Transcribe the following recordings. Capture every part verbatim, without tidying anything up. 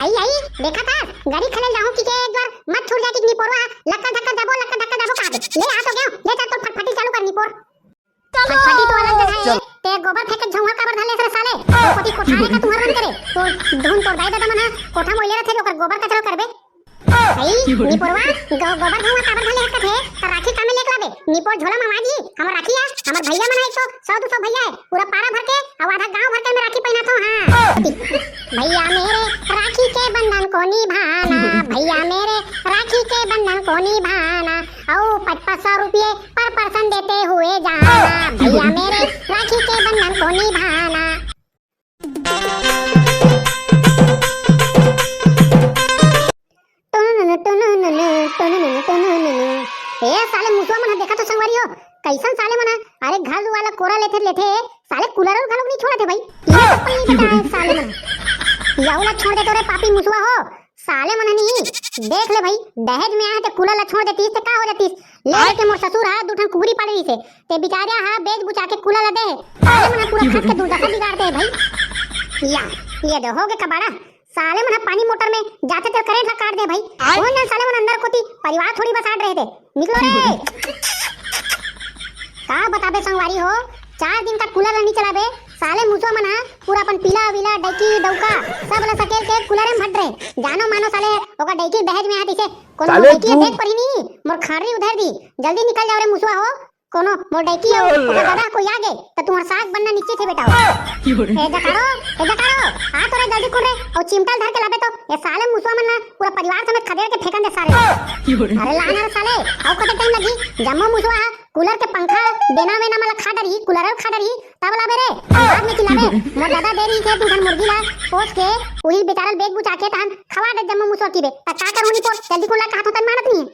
आई, आई, देखा था, गाड़ी खले जाहूं कि के एक बार मत छूट जाती निपोरवा, लक्का धक्का दबो, लक्का धक्का दबो कहा के। ले आ तो गयो, ले चल तो फटफटी चालू कर निपोर। फटफटी तो अलग जगह है, ते गोबर फेंक के झौंवा काबर धले रे साले? तो कोटी कोठा रे का तुम्हार मन करे, तो धुन तोर दाई दादा मन हा, कोठा मोइले रथे, ओकर गोबर कचरा करबे। आई, निपोरवा, गो-, गोबर धौंवा काबर धले हकत हे? त राखी कामे लेके लाबे? निपोर झोला म आवाज ही, हमर राखी आ, हमर भैया मन ह एक सौ, सौ दू सौ भैया हे, पूरा पारा भर के, अउ आधा गांव भर के में राखी पहिनाथो, हां। भैया मेरे राखी के बंधन को निभाना, भैया मेरे राखी के बंधन को निभाना, अउ पच पच सौ रुपये पर पर्सन देते हुए जाना, भैया मेरे राखी के बंधन को निभाना। टुनुनुनु, टुनुनुनु, टुनुनुनु, टुनुनुनु। ए साले मुसवा मन ह, देखा तो संगवारी हो, कइसन साले मन ह। अरे घर वाला कोरा लेथे लेथे साले कूलर घलोक नहीं छोड़त हे भाई। ये तो कोई नहीं बता है साले मन। यहू ला छोड़ देते रे पापी मुसवा हो। साले मन ह नहीं, देख ले भाई, दहेज में आए ते कूलर ला छोड़ देतीस ते का हो जातीस? ले लेके मोर ससुर ह दू ठन कुकरी पाले रहिसे, ते बिचारिया ह बेच बुचा के कूलर ला दे हे। साले मन ह पूरा घर के दुर्दशा बिगाड़ दे हे भाई। या, ये दे हो गे कबाड़ा। साले मन ह पानी मोटर में जाथे ते करंट ला काट दे भाई। आय। कोन जन साले मन अंदर कोती परिवार थोड़ी बसात रहे थे। निकलो रे। का बताबे संगवारी हो, चार दिन का कूलर ला नहीं चलाबे, साले मुसवा मन ह पूरा अपन पीला वीला, डैकी डौका सब ला सकेल के कूलर में भट रहे। जानो मानो साले, ओकर डैकी दहेज में आतिसे, कोनो साले डैकी तू देख परी नहीं, मोर खारी उधर दी, जल्दी निकल जाओ रे मुसवा हो। कोनो मोर डैकी अउ ओकर दादा कोई आ गे, त तुम्हार साग बनना निश्चित हे बेटा। ए जकारो, ए जकारो, आ तो रे जल्दी कुल रे, अउ चिमटा ल धर के लाबे तो, ए साले मुसवा मन ना पूरा परिवार समेत खदेड़ के फेंकन दे साले। अरे ला ना रे साले, अउ कते टाइम लगी, जम्मो मुसवा ह कूलर के पंखा, बेना वेना मला खा डरही, कूलर खा डरही, तब लाबे रे, बाद में चिल्लाबे। मोर दादा दे रही थे दू ठन मुर्गी ला पोस के, उही बेचारा ल बेच बुचा के तहन खवा दे जम्मो मुसवा की बे। त का करूं निपोर, जल्दी कुल ला कहा तो तन मानत नहीं है।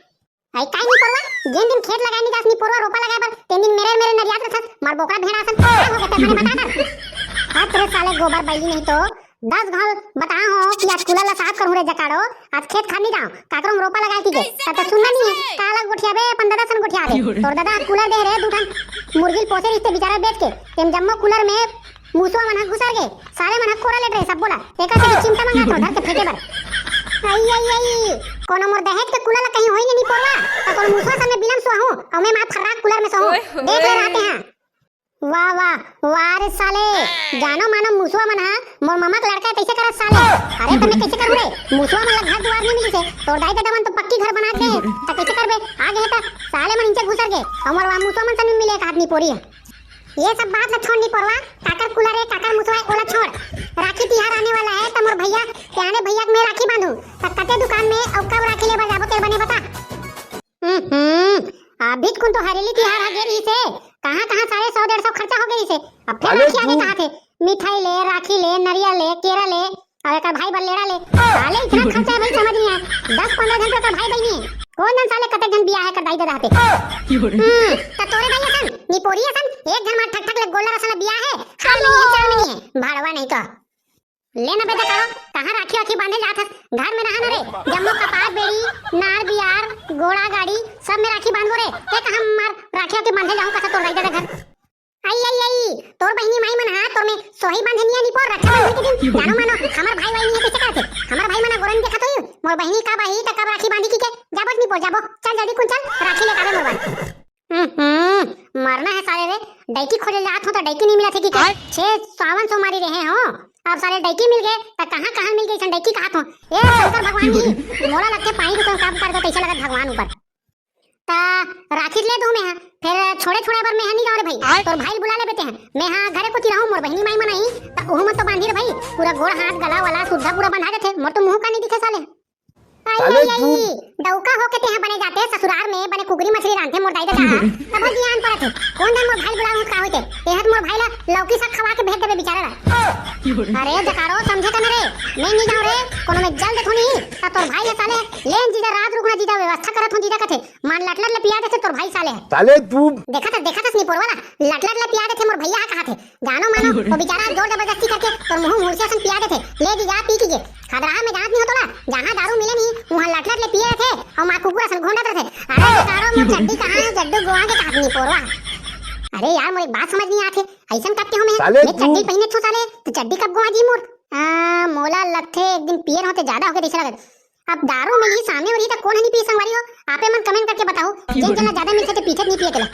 आई काई निपोरवा, जेन दिन खेत लगाए निकास निपोरवा रोपा लगाए बर, तेन दिन मेरे मेरे नरियात रथस, मार बोकरा भेड़ा असन, का हो गे ते मने बता दर। हत रे साले गोबर बैली नहीं तो, दस घाल बता हो कि आज कूलर ला साफ करूं रे जकाड़ो, आज खेत खार नहीं जाओ, काकरो में रोपा लगाए की गे, तब तो सुनना नहीं है, का अलग गोठियाबे, अपन दादा सन गोठियाबे, तोर दादा कूलर दे रे, दू ठन मुर्गी ल पोसे रिश्ते बेचारा बेच के, तेम जम्मो कूलर में मुसवा मन ह घुसर गे, साले मन ह कोरा लेट रहे सब बोला। एकर से चिमटा मंगा तो धर के फेंके बर। आई, आई, आई, कोनो मोर दहेज के कूलर ला कहीं होई नहीं पोरवा, त कोनो मुसवा सन में बिलम सोहूं, अउ मैं मार फर्राक कूलर में सोहूं। ओए होए। देख ले रहते हैं। वाह, वाह, वाह रे साले, जानो मानो मुसवा मन ह, मोर ममा के लड़का है, कैसे करत साले? अरे त मैं कैसे करूं रे? मुसवा मन ला घर दुआर नहीं मिलिस हे, तोर दाई ददा मन तो पक्की घर बना के दे हे, त कैसे करबे? आ गे हे त साले मन इंचे घुसर गे, अउ मोर मुसवा मन सन मिले एक आदमी पोरी है। ये सब बात ला छोड़ निपोरवा, काकर कूलर है, काकर मुसवा है, ओला छोड़। राखी तिहार आने वाला है, त मोर भैया, सियाने भैया के मैं राखी बांधू, त कते दुकान में अउ कब राखी लेबर जाबो, तेल बने बता। हम्म, अभी कुन तो हरेली तिहार आ गे रहिस हे, कहाँ कहाँ साले सौ डेढ़ सौ खर्चा हो गे रहिस हे। अब फिर अरे राखी आगे तू कहाँ थे, मिठाई ले, राखी ले, नरियल ले, केरा ले, अउ एकर भाई बर लेड़ा ले। साले इतना खर्चा है भाई, समझ नहीं आया। दस पन्द्रह झन तो एकर भाई बहिनी है। कोन जन साले कतेक झन बियाह है कर दाई ददा हते। हम्म, त तोरे दाई असन, निपोरी असन, एक झन मार ठक ठक ले गोल्लर असन बियाह है, खाल में नहीं है, चाल में नहीं है, भाड़वा नहीं तो। ले ना बेटा करो, कहाँ राखी वाखी बांधे जात हस? घर में रहा ना रे, जम्मो कपार बेड़ी, नार बियार, घोड़ा गाड़ी, सब में राखी बांधबो रे। ते कहाँ मार राखी वाखी बांधे जाऊँ कसा तोर दाई ददा घर? आई, आई, आई, तोर बहिनी माई मन हा तोर में सोही बांधे निया निपोर रक्षाबंधन के दिन। जानो मानो, हमर भाई वाई निया कैसे करथे? हमर भाई मन गोरन देखत होई, मोर बहिनी का बाही त कब राखी बांधी की के? जाबो निपोर, जाबो, चल जल्दी कुन चल, राखी लेकाबे मोर बर। हम्म, मरना है साले रे, डैकी खोजे जात हो त डैकी नहीं मिला थे की के? आय। छे सावन सोमारी रहे हो, अब साले डैकी मिल गए त कहाँ कहाँ मिल गई सन डैकी कहत हो? ए शंकर भगवान जी, मोला लगथे पानी रुकन काम कर दो, कैसे लगत भगवान ऊपर। ता राखी ले दूं मैं हा, फिर छोड़े छोड़े बर मैं हा नहीं जाऊं रे भाई। आय। तोर भाई बुला ले बेटे हा, मैं हा घरे कोती रहूं, मोर बहिनी माई मन आई, ता ओहू मत तो बांधी रे भाई, पूरा गोड़ हाथ गला वाला सुद्धा पूरा बंधा देथे, मोर तो मुंह का नहीं दिखे साले। आई, साले आई, तू आई, डौका होके तेहा बने जाते ससुरार में, बने कुकरी मछली रांधे मोर दाई ददा। तब ज्ञान परत हे, कोन दिन मोर भाई बुला लूं का होते, तेहा तो मोर भाई ला लौकी साग खवा के भेज देबे बेचारा ला। अरे जकारो समझे कने रे, मैं नहीं जाऊं रे, कोनो में जल देखो नहीं, ता तोर भाई है साले, लेन जीजा रात रुकना जीजा व्यवस्था करत हूं जीजा कथे, मान लटलट ले पिया देथे तोर भाई साले। साले तू। देखा था, देखा था निपोरवा ला, लटलट ले पिया देथे मोर भैया हा कहा थे। जानो मानो, वो बेचारा जोर जबरदस्ती करके तोर मुंह मुरसिया सन पिया देथे। ले जीजा पी की गे। खदराहा में जात नहीं हो तोला, जहां दारू मिले नहीं, वहां लटलट ले पिए रथे, अउ मां कुकुर असन घोंडत रथे। अरे जकारो मोर चड्डी कहां है, जड्डू गोवा के कहा निपोरवा। अरे यार, मोर एक बात समझ नहीं आथे, ऐसन कब के हो मैं, साले मैं तू। चड्डी पहिने थो साले, त चड्डी कब गोवा जी मोर? आ, मोला लगथे एक दिन पिए होते ज्यादा होके तइसे लगत। अब दारू मिलही, सामने वाली त कोन ह नहीं पी संगवारी हो? आपे मन comment करके बताओ, जेन जेन ला ज्यादा मिलथे ते पीथे, नहीं पिए तेला।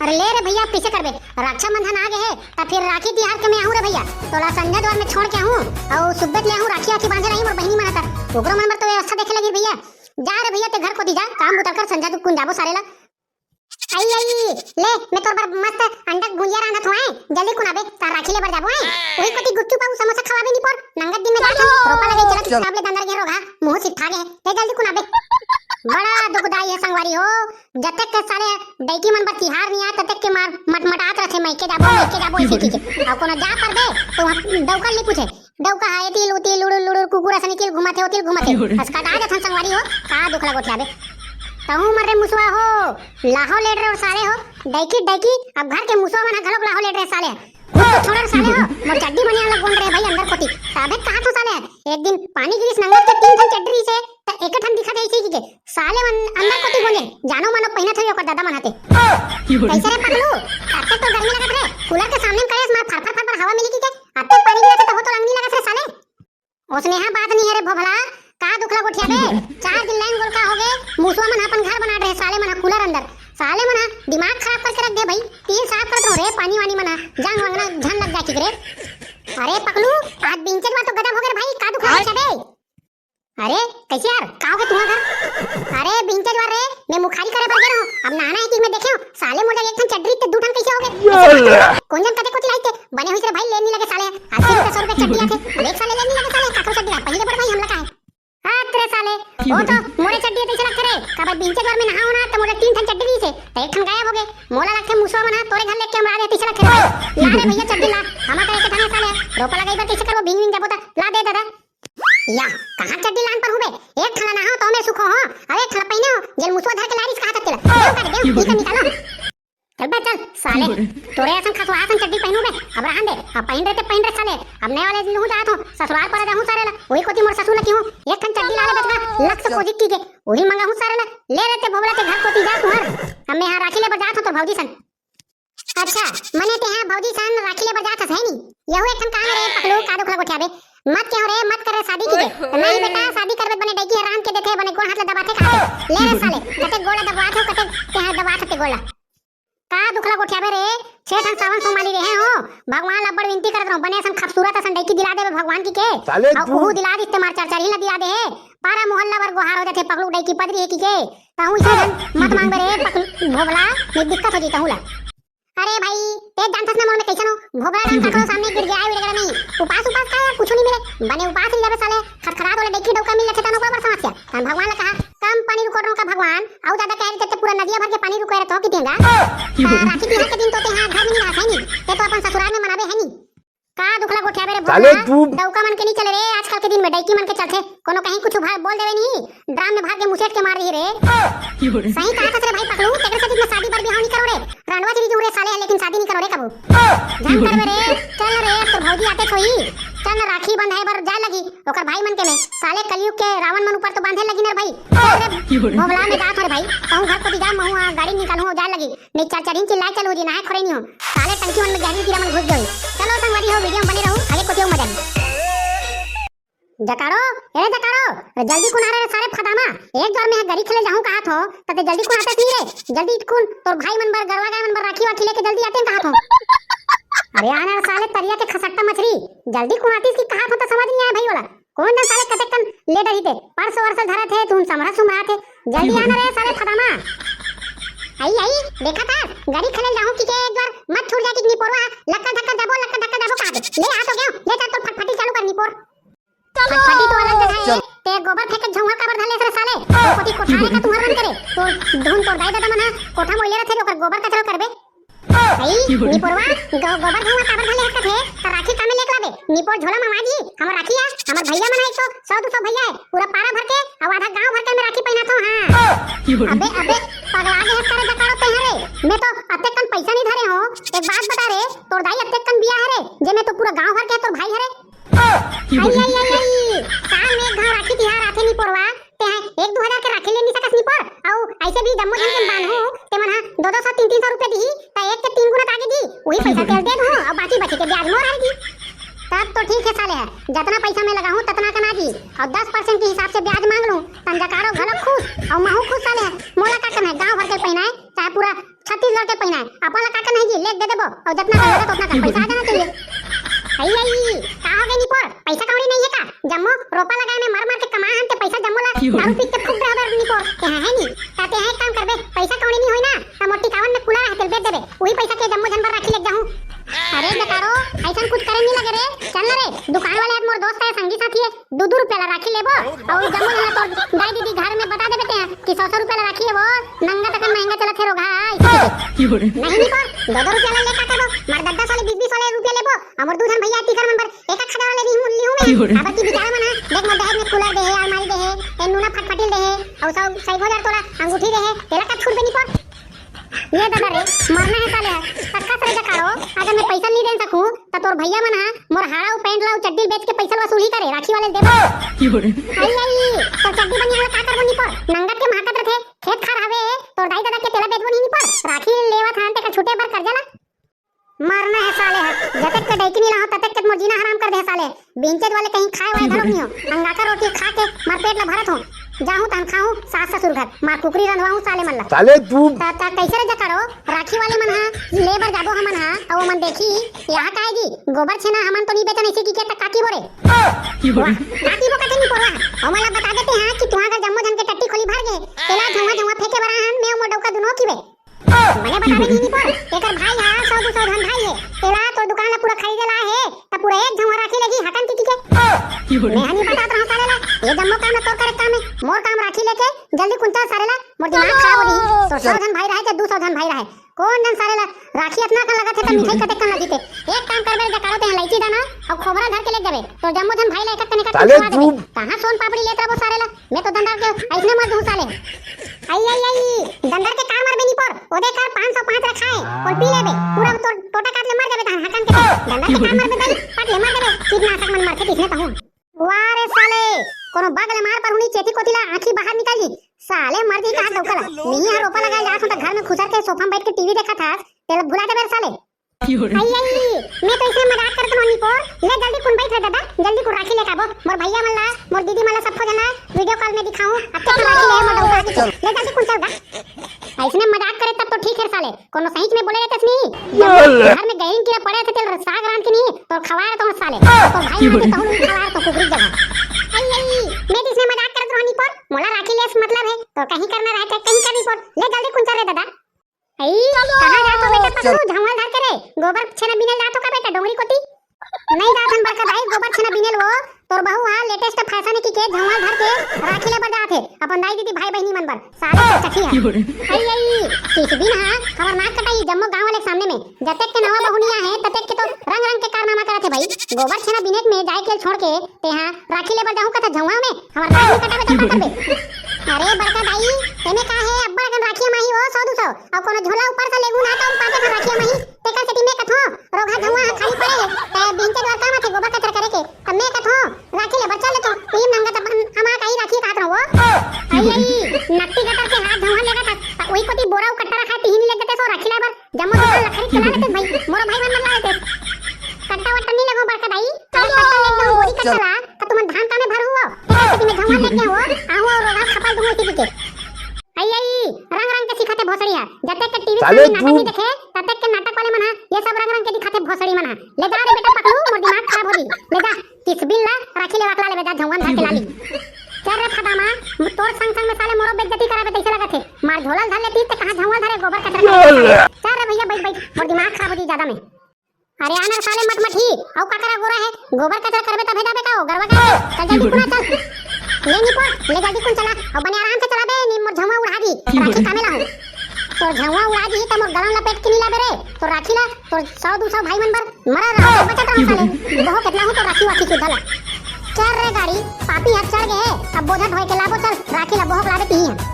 अरे ले रे भैया, अब कइसे करबे? रक्षाबंधन आ गे हे, त फिर राखी तिहार के मैं आहूं रे भैया, तोला संझा द्वार में छोड़ के आहूं, अउ सुब्बे ले आहूं राखी आखी बांधे रही मोर बहिनी मन ह, त ओकरो मन बर तो व्यवस्था देखे लगी भैया। जा रे भैया, ते घर कोती जा, काम बुता कर, संझा कुन जाबो सारे ला। आई, आई, ले, मैं तोर बर मस्त अंडा के भुजिया रांधत हों, जल्दी कुन आबे, तार राखी ले बर जाबो, हैं? वही कोती गुपचुप अउ समोसा खवाबे निपोर, नंगत दिन में जात हन, रोपा लगई चलत, चल। हिसाब ले दंदर गे रोगहा, मुंह सिट्ठा गे, ले जल्दी कुन आबे। बड़ा दुखदाई हे संगवारी हो, जतेक के साले डैकी मन बर तिहार नइ आय, ततेक के मार मटमटात रथे, मइके जाबो, मइके जाबो, अइसे कहिके। अउ कोनो जा परबे, त उहां डौका ल नइ पूछे, डौका हा एती ल ओती लुड़ुर लुड़ुर कुकुर असन एती ल घुमथे, ओती ल घुमथे। असकटा जथन संगवारी हो, का दुख ला गोठियाबे। तहूं मर रे मुसवा हो, लाहो लेट रे साले हो, डैकी डैकी, अब घर के मुसवा मन ह घलोक लाहो लेट रे साले। खुद तो छोड़ रे साले हो, मोर चड्डी बनियान ला गोंद रहे भाई अंदर कोती। ताबे कहा तो साले, एक दिन पानी गिरिस नंगत के तीन ठन चड्डी से, त एक ठन दिखत हे इसी के। साले मन अंदर कोती गोंदे, जानो मानो पहिनत होई ओकर दादा मन हाथे। कइसे रे पगलू, अतेक तो गर्मी लगत रे, कूलर के सामने में करेस मार फर फर फर फर हवा मिली की के, अतेक पानी गिरत हे तभो तो लंग नइ लगत रे साले। ओसने हा बात नइ हे रे भोभला, का दुख ला गोठियाबे? चार दिन लाइन गोलका होगे, मुसवा मन हा अपन घर बना रहे, साले मन हा कूलर अंदर, साले मन हा दिमाग खराब करके रख दे भाई। टीन साफ करत रहो रे, पानी वानी मन हा जंग वंग ना झन लग जाए की रे। अरे पगलू, आज बिंचे के बाद तो गजब होगे रे भाई, का दुख ला गोठियाबे? अरे, कइसे यार? का होगे तुम्हार घर? अरे, बिंचे द्वार रे, मैं मुखारी करे बर गे रहूं। अब नहाना हे कि मैं देखे हूं, साले मोर जग एक ठन चड्डी ते दू ठन कइसे होगे? कोन जन कते कोती लाइस ते? बने होइस रे भाई, ले नइ लगे साले। अस्सी रुपया, सौ रुपया चड्डी आथे। अब एक साले ले नइ लगे साले, काखरो चड्डी ला पहिरे बर भाई हमला का हे? हाथ रे साले, वो तो मोरे चड्डी तइसे लगथे रे। काबर बिंचे द्वार में नहाओं ना, त मोला तीन ठन चड्डी दिस हे, त एक ठन गायब होगे। मोला लगथे मुसवा मन हा तोरे घर लेके हम आ गे तइसे लगथे रे। ला रे भैया चड्डी ला, हमर तो एक ठन हे साले। रोपा लगई बर कइसे करबो, भींग भींग जाबो त। ला दे दादा। या, कहाँ चड्डी लान पर हूँ बे? एक ठला नहाओ तो मैं सुखो हो, अउ एक ठला पहिने हो, जेल मुसवा धर के लारिस कहा तक तेला। देव कर, देव, निकल, निकालो। चल बे, चल, साले। तोरे असन खसवा असन चड्डी पहिनू बे, अब रहन दे, अब पहिन रहे ते पहिन रहे साले, अब नए वाले लूहू जात हो, ससुराल पर जाहूँ सारे ला, वही कोती मोर ससुर ला किहूँ, एक ठन चड्डी ला ले बचगा, लक से कोजिक की के, वही मंगाहूँ सारे ला, ले रहे ते भोभला ते घर कोती जा तुहर, अब मैं यहाँ राखी ले बर जात हो तो भौजी सन। अच्छा, मने तेहा भौजी सन राखी ले बर जात हस, है नी? यहू एक ठन काम रे पकलू, का दुख ला गोठियाबे। मत केहो रे, मत कर रे शादी की के। ओए होए। नहीं बेटा, शादी करबे बने डैकी हराम के देथे, बने गोड़ हाथ ला दबाथे खाथे। ले रे साले, कते गोड़ ला दबवात हो, कते तेहा दबात हो ते गोड़ ला। का दुख ला गोठियाबे रे, छे ठन सावन सोमाली रहे हो। भगवान ला बड़ विनती करत रहूं, बने असन खूबसूरत असन डैकी दिला देबे भगवान की के। साले अउ तू उहू दिला दिस ते मार चार चार ही ला दिला दे हे। पारा मोहल्ला बर गोहार हो जाथे, पकलू डैकी पदरी हे की के। तहूँ इसे धन मत मांगबे रे पकलू भोभला, नहीं दिक्कत हो जी तहूँ ला। अरे भाई, ते जानथस ना मोर में कइसन हो, भोभला डांग काकरो सामने गिड़गिड़ाय विड़गिड़ाय नहीं। उपास उपास का यार, कुछु नहीं मिले। बने उपास नहीं जाबे साले, खटखटात वाला डेकी डौका मिल जाथे तन ओकरा बर समस्या। तन भगवान ला कहा, कम पानी रुकोय रहूं का भगवान, अउ ज्यादा कहे रहते पूरा नदिया भर के पानी रुकोय रहते हो कि देंगा। हाँ, राखी तिहार के दिन तो ते हाँ घर में नहीं रहा है नहीं, ते तो अपन ससुराल में मनाबे है नहीं। का दुख ला गोठियाबे रे साले भोला? तू डौका मन के नहीं चले रे, आजकल के दिन में डैकी मन के चलथे। कोनो कहीं कुछ भा-, बोल देवे नहीं, ड्राम में भर के मुसेट के मार रही रे। सही कहा था रे भाई पकलू, तेरे से जितना शादी बर बिहाव नहीं करो रे। रंडवा चली जू रे साले, लेकिन शादी नहीं करो रे कबू। जान करबे रे, चल रे, अब तो भौजी आते छोई। चल ना राखी बंधाए बर जाए लगी, ओकर भाई मन के में। साले कलयुग के रावण मन ऊपर तो बांधे लगी ना रे भाई। चल रे, भोभला में जात हो रे भाई। कहूँ घर को दी जा, महू आ गाड़ी निकालू जाए लगी। नहीं चल चल चिल्लाए चलू जी, नहाए खोरे नहीं हो। साले टंकी मन में गहरी कीड़ा मन घुस गए। चलो संगवारी हो, वीडियो में बने रहू, आगे कोती मजा नहीं। जकाड़ो, अरे जकाड़ो, जल्दी कुन आ रे सारे फदामा। एक द्वार में गरी खेले जाहूं कहा थो, तते जल्दी कुन आते नहीं रे। जल्दी कुन, तोर भाई मन बर, गरवा गाय मन बर राखी वाखी लेके जल्दी आते हैं कहा थो। अरे आना रे साले तरिया के खसट्टा मछरी, जल्दी कुन आतीस की कहा थो तो समझ नहीं आया भाई वाला। कौन जन साले कतेक कन ले डरी थे, परसों वरसों धरा थे, तुम समरा सुमरा थे, जल्दी आना रे साले फदामा। आई आई, देखा था, गरी खेले जाहूं की के एक द्वार मत छूट जाए कि निपोरवा, लक्का धक्का दबो, लक्का धक्का दबो कहा थे। ले आ तो गयो, ले चल तो फटफटी चालू कर निपोर। फटफटी तो अलग जगह है। चल। ते गोबर फेंके झोंगा काबर धर ले रे साले? कोती कोठारे का तुम्हार मन करे। तोर धुन तोर दाई दादा मन ह कोठा मोइले रथे, ओकर गोबर कचरा करबे। भाई, निपोरवा, गो-, गोबर झोंगा काबर धर ले हकत हे? त राखी कामे लेके लाबे। निपोर झोला मंगवा जी, हमर राखी आ, हमर भैया मन है एक सौ, सौ दो सौ भैया है, पूरा पारा भर के, अउ आधा गांव भर के में राखी पहना थो, हाँ। अबे, अबे, पगला गे हस का रे जकाड़ो तेहा रे। मैं तो अतेक कन पैसा नहीं धरे हो। एक बात बता रे, तोर दाई अतेक कन बिया हरे, जे में तो पूरा गांव भर के तोर भाई हरे। आई, आई, आई, आई, साल में एक घाव राखी तिहार आथे निपोरवा, तेहा एक दू हजार के राखी ले नी सकस निपोर, अउ ऐसे भी जम्मो झन के बांधू, ते मन हा दो दो सौ, तीन तीन सौ रुपया दिही, त एक के तीन गुना त आगे दी, वही पैसा तेल दे दूं, अउ बाकी बची के ब्याज मोर हर दी। तब तो ठीक हे साले ह, जतना पैसा मैं लगाहूँ ततना कना जी, अउ दस परसेंट के हिसाब से ब्याज मांग लूँ, तन जकारो घलो खुश अउ महूँ खुश साले ह। मोला का करना हे, गांव भर के पहिनाए चाहे पूरा छत्तीसगढ़ के पहिनाए, अपन ला का करना हे जी, लेके दे देबो अउ जतना कन लगत ओतना कन पैसा आ जाना चाहिए। आई आई, का हो गे निपोर, पैसा कौड़ी नहीं हे का? जम्मो रोपा लगाए में मर मर के कमा हन ते पैसा जम्मो ला दारू पी के फूक दे हवे निपोर, ते हे नी? ता ते एक काम करबे, पैसा कौड़ी नहीं होई ना, ता मोर टिकावन में कूलर हे, तेला बेच देबे, उही पैसा के जम्मो झन बर राखी लेके जाहूँ। अरे बेकारो, अइसन कुछ करे नहीं लगे रे, चल ना रे, दुकान वाले आज मोर दोस्त हे, संगी साथी हे, दू दू रुपया ला राखी लेबो, अउ जम्मो झन ला तोर दाई दीदी घर में बता देबे ते कि सौ सौ रुपया ला राखी हे वो, नंगा तक महंगा चलत हे रोगहा, अइसे कहिके। नहीं निपोर, दो दो रुपया ला ले का करबो, मार दस दस वाले बीस बीस वाले रुपया लेबो, अउ मोर दू झन भैया तीखर मन बर एक एक हजार वाले भी मुन लिहूँ मैं। अब की बेचारा मन ह, देख मोर दहेज में कूलर दे हे, अलमारी दे हे, ए नूना फटफटिल दे हे, अउ सौ सौ हजार तोला अंगूठी दे हे, तेला का छूट बे निपोर? ये ददा रे, मरना हे साले ह। तक्का सरे जकारो, अगर मैं पैसा नहीं दे सकूं, त तोर भैया मन ह मोर हाड़ा अउ पैंट ला अउ चड्डी बेच के पैसा वसूली करे, राखी वाले देबो। आई आई, तोर चड्डी बनियान ला का करबो निपोर? नंगत के महकत रथे, खेत खार हवे, तोर दाई ददा के तेला बेचबो नहीं निपोर। राखी लेवत हन तेकर छूटे बर कर्जा ला। मरना हे साले ह, जतेक के डैकी नहीं लाहूं, ततेक के मोर जीना हराम कर दे हे साले। बिंचेज वाले कहीं खाए वाए घलोक नहीं हो। अंगाकर रोटी खा के मार पेट ला भरत हो। जाहूं तहन खाहूं सास ससुर घर, मार कुकरी रंधवाहूं साले मन ला। साले तू ता, ता कैसे रे जकारो? राखी वाले मन हा ले बर जाबो हमन हा, अउ ओमन देखी, यहाँ काय जी, गोबर छेना हमन तो नहीं बेचन, ऐसे की के ता काकी बोरे। वाह, काकी वो कथे नहीं पोरवा। ओमन ला बता देते हैं कि तुहां अगर जम्मो झन के टट्टी खोली भर गे, तेला झुआ झुआ फेंके बर आहन, मैं मोर डौका दुनो की बे। मने बतावे नहीं निपोर, एकर भाई हा सौ दू सौ झन भाई हे, तेला तोर दुकान ला पूरा खरीदे ला हे, त पूरा एक झन राखी लेगी हकन की की के। मैं हनी बतात रहूं साले ला, ये जम्मो काम ला तोर करे काम हे, मोर काम राखी लेके जल्दी कुंचा साले ला, मोर दिमाग खराब हो रही। तो सौ झन भाई रहे चाहे दू सौ झन भाई रहे, कौन जन साले ला राखी अतना कन लगत हे त मिठाई कतेक कन लगी ते। एक काम करबे रे जकारो, ते इलायची दाना अउ खोबरा धर के ले जाबे, तो जम्मो झन भाई ला एक एक कन एक एक कन साले खवा देबे। तू कहां सोन पापड़ी लेत रहबो साले ला? मैं तो दंदर के अइसने मर दूं साले। आई, आई, आई, दंदर के कार मर बेनी पर, ओदे कर पाँच सौ पाँच रखा है, और पी लेबे, पूरा तो टोटा काट ले मर जाबे तहन हकन के। दंदर के कार मर बे दाई, पट ले मर जाबे, कीटनाशक मन मरथे किसने कहूं। वाह रे साले, कोनो बग ले मार पर हुनी चेती कोती ला आंखी बाहर निकल जी। साले मर जी कहा डौका ला। मिही हर रोपा लगा जात हूं त घर में खुसर के सोफा में बैठ के टीवी देखत हस, तेला भुला जाबे रे साले। आई, आई, मैं तो इसने मजाक करत रहूं निपोर। ले जल्दी कुन बैठ रे दादा, जल्दी कुन राखी लेके आबो। मोर भैया मन ला, मोर दीदी मन ला, सबको जना वीडियो कॉल में दिखाऊं। अब तक राखी ले मोर डौका के। ले जल्दी कुन चल गा। अइसने मजाक करे तब तो ठीक है साले, कोनो सही में बोले रहते नहीं। घर में गहरीन कीड़ा पड़े थे तेल साग रांध के नहीं, तो खवार तो साले। तो भाई मार के कहूं खवार तो कुकरी जगह। आई, आई, मैं तो इसने मजाक करत रहूं निपोर। मोला राखी ले से मतलब है, तो कहीं करना रहे तो कहीं कर निपोर। ले जल्दी कुन चल रे दादा। आई, कहाँ जात हो बेटा पतलू, झंगल धर के रे? गोबर छेना बिने जात हो का बेटा डोंगरी कोती? नहीं जात हन बड़का दाई, गोबर छेना बिने लो। तोर बहू हा लेटेस्ट फैशन की के झंगल धर के राखी ले बर जात हे अपन दाई दीदी भाई बहिनी मन बर। साले चकचकी है। आई, आई, किस दिन हा हमर नाक कटाई जम्मो गांव वाले के सामने में। जतेक के नवा बहू नहीं आहे, ततेक के तो रंग रंग के कारनामा करत हे भाई। गोबर छेना बिने में जाए के छोड़ के तेहा राखी लेबर जाहूं कथा झउहा में, हमर राखी कटाबे त का करबे? अरे बड़का दाई, एमे का हे, अब्बड़ अकन राखी माही हो, सौ दू सौ, अउ कोनो झोला ऊपर से लेगू ना त पाँच ठन राखी माही, तेकर सेती में कथो, रोगहा झउहा ह खाली पड़े हे, त बिहनचे द्वार काम आथे गोबर कचरा करे के, त में कथो, राखी लेबर चल तो, तुही नंगा त अपन अमा काई राखी काट रहो। आई, आई, नट्टी कटर के हाथ झउहा लेगा था, त उही कोती बोरा उ कट्टा रखा है, तिही नी लेग देते सो राखी लेबर, जम्मो दुकान ला खरीद के ला लेते भाई, मोरो भाई मन मन ला लेते। कट्टा वट्टा नहीं लगो बड़का दाई, अगर कट्टा ले जाओ बोरी कट्टा ला, त तुमन धान कामे भर हुआ। तेरे खेती में धुआं लग गया हो, आहू और रोगा खपल दूंगा इसी के। आई, आई, रंग रंग के सिखाते भोसड़ी है। जब तक के टीवी साले सामने नाटक तू नहीं देखे, तब तक के नाटक वाले मन है, ये सब रंग रंग के दिखाते भोसड़ी मन है। ले जा रे बेटा पकलू, मोर दिमाग खराब हो रही। ले जा, किस बिल ला, राखी ले वाकला ले बेटा, झंगन धर के लाली। चल रे फदामा, तोर संग संग में साले मोरो बेइज्जती कराबे तैसे लगत है। मार झोला धर लेती त कहां झंगल धरे गोबर कचरा। चल रे भैया बैठ बैठ, मोर दिमाग खराब हो जी ज्यादा में। अरे आना साले मटमठी, अउ का करा गोरा है, गोबर कचरा करबे तभे जाबे का हो, गरवा का है? चल जल्दी कुना चल। ले निपोर, ले जल्दी कुन चला, अउ बने आराम से चलाबे, नी मोर झउआ उड़ा दी, राखी कामे ला हो। तोर झउआ उड़ा दी, त मोर गलन लपेट के नी लाबे रे, तोर राखी ला, तोर सौ दू सौ भाई मन बर, मरा रहा, बचत रहा साले, बहु कितना हो तो राखी वाखी सुधा ला। चल रे गाड़ी, पापी हाथ चढ़ गए, अब बोझा ढोए के लाबो चल, राखी ला बहु लाबे पी।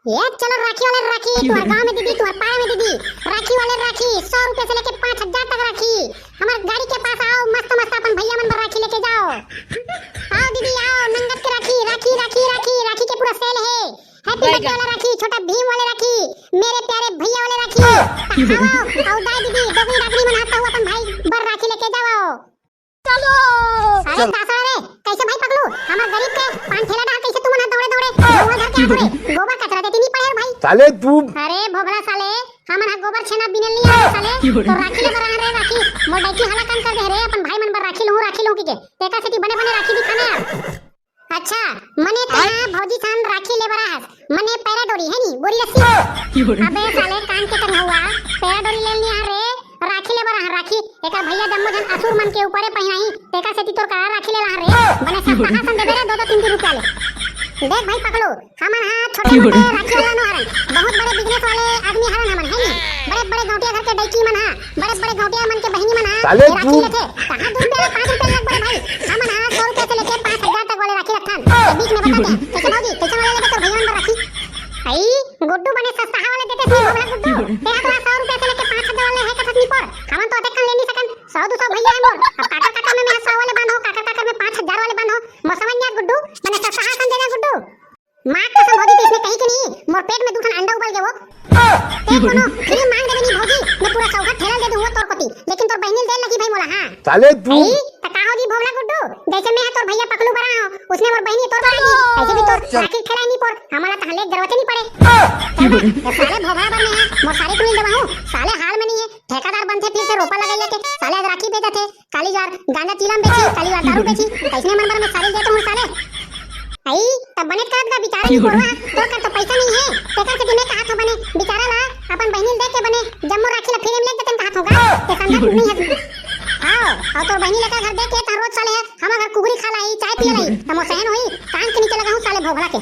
ये चलो राखी वाले राखी, तुम्हारे गांव में दीदी, तुम्हारे पारा में दीदी, राखी वाले राखी, सौ रुपए से लेके पाँच हजार तक राखी। हमारे गाड़ी के पास आओ, मस्त मस्त अपन भैया मन पर राखी लेके जाओ। आओ दीदी आओ, नंगत के राखी, राखी, राखी, राखी, राखी के पूरा सेल है। हैप्पी बर्थडे वाला राखी, छोटा भीम वाले राखी, मेरे प्यारे भैया वाले राखी। आओ, आओ, आओ दाई दीदी, डोगरी डोगरी मन हाथ अपन भाई बर का साला रे, कैसे भाई पकलू? हमर गरीब के पान ठेला डहर कैसे तुमन ह दौड़े दौड़े धुआं धर के आत हो रे? गोबर कचरा देती नहीं पड़े हो भाई। साले तू। अरे भोभला साले, हमन ह गोबर छेना बिनल नहीं आए साले। तो राखी ले बर आए रे राखी। मोर डैकी हला कान कर दे रे, अपन भाई मन बर राखी लूं, राखी लूं की के। तेकर सेती बने बने राखी दिखाना यार। अच्छा, मने तेहा भौजी सन राखी ले बर आहस, मने पैरा डोरी है नी, बोरी रस्सी। अबे साले कान के कन्हौआ, पैरा डोरी ले नी आ रे, राखी ले बर आह, राखी। एकर भैया जम्मो झन असुर मन के ऊपरे पहिनाही, तेकर सेती तोर करा राखी ले ला रे। बने सस्ता सन देबे रे, दो दो तीन तीन रुपया ले। देख भाई पकलू, हमन हा छोटे मोटे राखी वाला नो हरन, बहुत बड़े बिजनेस वाले आदमी हरन हमन, है नी? बड़े बड़े गौटिया घर के डैकी मन हा, बड़े बड़े गौटिया मन के बहिनी मन हा, साले ये राखी तू लेथे। कहाँ दो रुपया, पाँच रुपया लग बड़े भाई। हमन हा सौ रुपया से लेके पाँच हजार तक वाले राखी रखथन। तो बीच में बता दे, कैसे भौजी, कैसे वाला लेबे तोर भैया मन बर राखी? आई, गुड्डू बने सस्ता वाले देते सी भोभला गुड्डू। तेरा तो सौ रुपया से लेके पाँच हजार वाले है कथस नी पोर। हमन तो अतेक कन ले नहीं सकन। सौ दो सौ भैया है मोर। अब काकर काकर में मैं सौ वाले बांधो, काकर काकर में पाँच हजार वाले बांधो। मोर समझ नहीं आत गुड्डू, बने सस्ता सन देना गुड्डू। माँ कसम भौजी, तो इसने कही कि नहीं, मोर पेट में दू ठन अंडा उबल गए वो। ते कोनो फ्री मांग देबे नहीं भौजी, मैं पूरा सौगत ठेला दे दूंगा तोर कोती, लेकिन तोर बहिनी दे लगी भाई मोला, हाँ। साले तू। आई, त का हो जी भोभला गुड्डू, जैसे मैं तोर भैया पकलू बरा हो, उसने मोर बहिनी तोर बरा की, ऐसे भी तोर चल। राखी ठेला नहीं पोर, हमारा तहाँ ले जरूरत नहीं पड़े। चल बे, ये साले भोभला बर में है, मोर सारे टुरी दवा हूँ, साले हाल में नहीं है, ठेकेदार बनथे फिर से रोपा लगाइए के, साले आज राखी बेचत हे, काली जात गांजा चीलम बेची, काली जात दारू बेची, कैसने मन बर में सारे देत हूँ साले। आई, तब बने करत गा बिचारा नहीं बोलवा, तोर कर तो पैसा नहीं है, तेकर से मैं कहा था बने, बिचारा ला, अपन बहिनी देख के बने, जम्मो राखी ला फिर में लेके तन कहा था गा, ते समझत नहीं है। आओ, और तोर बहिनी लेकर घर देख के तहाँ रोज साले है, हम अगर कुगरी खा लाई, चाय पी लाई, तमो सहन होई, कान के नीचे लगा हूँ साले भोभला के।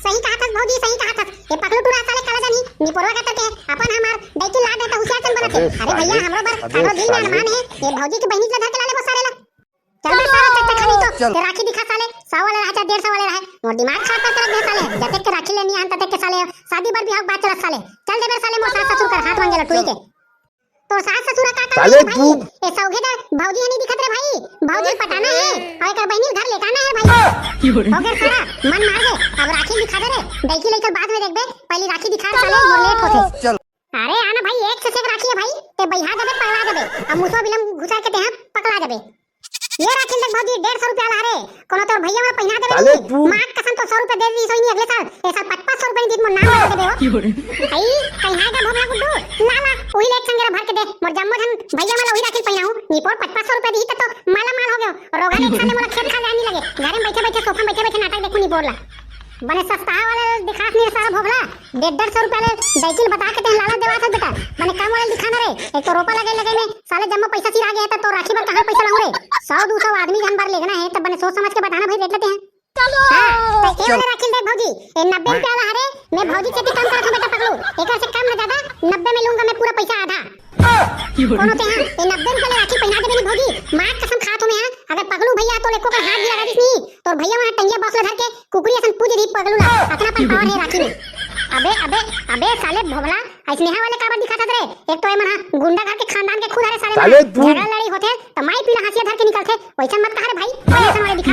सही कहा थस भौजी, सही कहा थस। ये पकलू टूरा साले काला जानी, निपोरवा का तके अपन हमार डैकी ला दे त हुसियार चल बनत हे। अबे अरे भैया, साले, हमरो बर अबे सालो दिल में साले। अरमान हे, ये भौजी के बहिनी ला धर के ला लेबो सारे ला। चल बे सारा चक्का खानी तो, चल। ते राखी दिखा साले, सौ वाले रहा चाहे डेढ़ सौ वाले रहा, मोर दिमाग खराब कर रख दे साले, जतेक के राखी लेनी आन ततेक के साले, शादी बर बिहाव बात चलत साले, चल दे बे साले मोर सास ससुर कर हाथ मांगे ला टुरी के। तोर सास ससुर का काम साले है भाई? तू। ए सौगेदार भौजी हनी दिखत रे भाई, भौजी पटाना है, और एकर बहिनी घर लेटाना है भाई। हो गया सारा, मन मार दे, अब राखी दिखा दे रे, डैकी लइका बाद में देखबे, पहली राखी दिखा साले, मोर लेट होथे। चल। अरे आना भाई, एक से एक राखी है भाई, ते बहिरा देबे, पगला देबे, अब मुसवा बिलम घुसा के तेहा पकला देबे। ये राखी देख भौजी, डेढ़ सौ रुपया ला रे, कोनो तोर भैया मन पहिना देबे साले नहीं। तू। माँ कसम तो सौ रुपया दे दी सोई नहीं अगले साल, ए साल पाँच पाँच सौ रुपया नहीं दीत मोर नाम बता देबे हो। आई, कहीं है का भोभला गुड्डू? ला ला, वही ले एक संगेरा भर के दे, मोर जम्मो झन भैया मन ला वही राखी पहिनाहूँ, निपोर पाँच पाँच सौ रुपया दी त तो माला माल हो गयो, रोगा ले खाने मोला खेत खा जाए नहीं लगे, घर में बैठे बैठे सोफा में बैठे बैठे नाटक देखू निपोर ला। बने सस्ता वाला दिखास नहीं सारा भोभला, डेढ़ डेढ़ सौ रुपया ले डैकी ल बता के तें लालच देवात हस बेटा। बने कम वाले दिखाना रे। एक तो रोपा लगे लगे में साले जम्मो पैसा सिरा गे हे, त तो राखी बर कहाँ पैसा लाऊं रे? सौ दू सौ आदमी झन बर लेगना हे, त बने सोच समझ के बताना भाई, रेट लेते हैं। हाँ, त ए वाले राखी ल देख भौजी, ए नब्बे रुपया वाला हरे, मैं भौजी से भी कम करत हूँ बेटा पकलू, एकर से कम न ज्यादा, नब्बे में लूंगा मैं पूरा पैसा आधा। कोनो तेहा, ए नब्बे रुपया ले राखी पहिना देबे नी भौजी, माँ कसम खात हूँ मैं, हाँ, अगर पकलू भैया तो लेको कर हाथ भी लगा दिस नी, तोर भैया वहाँ टंगिया बस ले धर के कुकरी असन पूज दी पगलू ला, अतना अपन पावर हे राखी में। अबे, अबे, अबे साले भोभला, अइसनेहा वाले काबर दिखात हस रे? एक तो एमन हा गुंडा घर के खानदान के खुद हरे साले साले मन। तू। झगड़ा लड़ाई होथे, त माई पीला हंसिया धर के निकलथे, वइसन मत कहा रे भाई, बने असन वाले दिखा।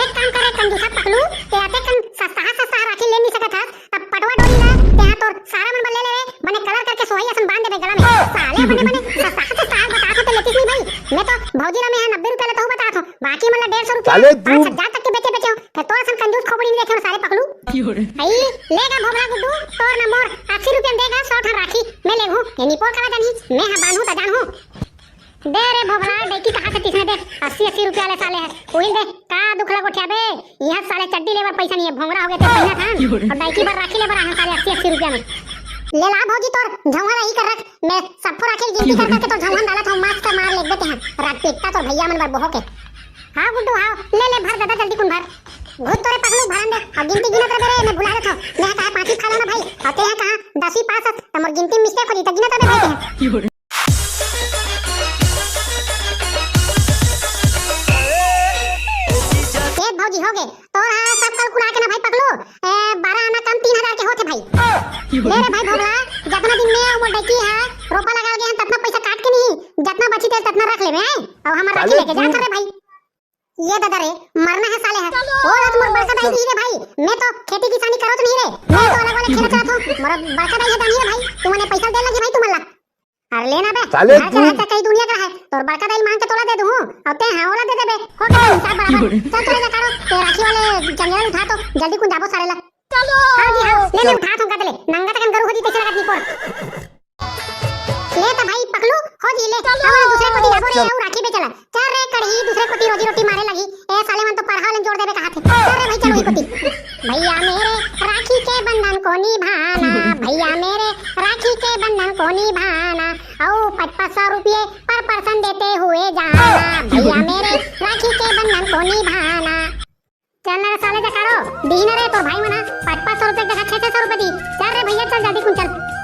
एक काम करे कंजूसा पकलू, ते अतेक कन सस्ता सस्ता राखी ले नहीं सकत हस, तब पटवा डोरी ला, ते हा तोर सारा मन बर ले ले रे, बने कलर करके सोहई असन बांध देबे गला में। साले बने बने सस्ता सस्ता बतात हो तो लेतिस नहीं भाई, मैं तो भौजी ला मैं हा नब्बे रुपया लेता हूँ बतात हो, बाकी मन ला डेढ़ सौ रुपया, साले तू। पाँच हजार तक के बेचे बेचे हो, फिर तोर असन कंजूस खोपड़ी नहीं देखे हो सारे पकलू। अई, लेगा भोभला गुड्डू, तोर न मोर अस्सी रुपया में देगा, सौ ठन राखी, मैं लेगहूँ, ये निपोर करा जानी, मैं हा बांधहूँ त जानहूँ। दे रे भोभला, डैकी कहा से तिसने दे, अस्सी अस्सी रुपया ले साले है, उहिल दे, का दुख लगो ठ्या बे, यहाँ साले चड्डी लेबर पैसा नहीं है, भोंगरा हो गए थे पहिना था, और डैकी बर राखी लेबर आए हैं साले अस्सी अस्सी रुपया में। ले ला भौजी तोर, झौंगा रही कर रख, मैं सबको राखी गिनती कर करके तोर झौंगा डालत हूँ, मस्त मार लेगबे तेहा, रात पीटता तोर भैया मन बर बोहो के। हाँ गुड्डू, हाँ, ले, ले, भर दादा, जल्दी कुन भर। घुस तोरे पगलू भरन दे, अब गिनती गिनत रहे रे, मैं भुला देथो। मैं कहा पाँचवीं खा लेना भाई, और ते कहा दसवीं पास हस, त मोर गिनती mistake हो जी, त गिनत रहे भाई ते। ए भौजी, हो गे, तोर हा सब कल कुड़ा के ना भाई पगलू, ए, बारह आना कम तीन हजार के होथे भाई। ले रे भाई भोभला, जतना दिन में मोर डैकी हा रोपा लगा गे हन, ततना पैसा काट के नहीं, जतना बची तेल ततना रख लेबे, हैं? और हमार राखी लेके जा रे भाई। ये दादा रे, मरना है साले है। ओ रात मोर बड़का दाई नहीं रे भाई, मैं तो खेती किसानी करो तो नहीं रे, मैं तो अलग वाले खेला चला था। मोर बड़का दाई है दानी रे भाई, तुमने पैसा दे लगी भाई तुमला। अरे ले ना बे, साले तू। कई दुनिया के रहे, तोर बड़का दाई मांग के तोला दे दूं, अउ ते हां ओला दे देबे, हो गया हिसाब बराबर। चल चले जा कारो, ते राखी वाले चंगेरा उठा तो, जल्दी कुन जाबो सारे ला। हां जी हां, ले ले उठा तो कतले, नंगा तकन गरु हो जी तइसे लगत निकोर। ले त भाई पकलू, हो जी ले, अब दूसरे कोती जाबो रे, अउ राखी बेचला। चल रे कड़ही, दूसरे कोती रोजी रोटी मारे लगी। ए साले मन तो परहा ले जोड़ देबे कहाथे। चल रे भाई चल वही कोती। भैया मेरे राखी के बंधन को निभाना, भैया मेरे राखी के बंधन को निभाना, अउ पचपन सौ रुपये पर पर्सन देते हुए जाना, भैया मेरे राखी के बंधन को निभाना। चल ना रे साले जकाड़ो, दीही ना रे तोर भाई मन ह पाँच पाँच सौ रुपये के जगह छः छः सौ रुपये दी। चल रे भैया चल जल्दी कुन चल।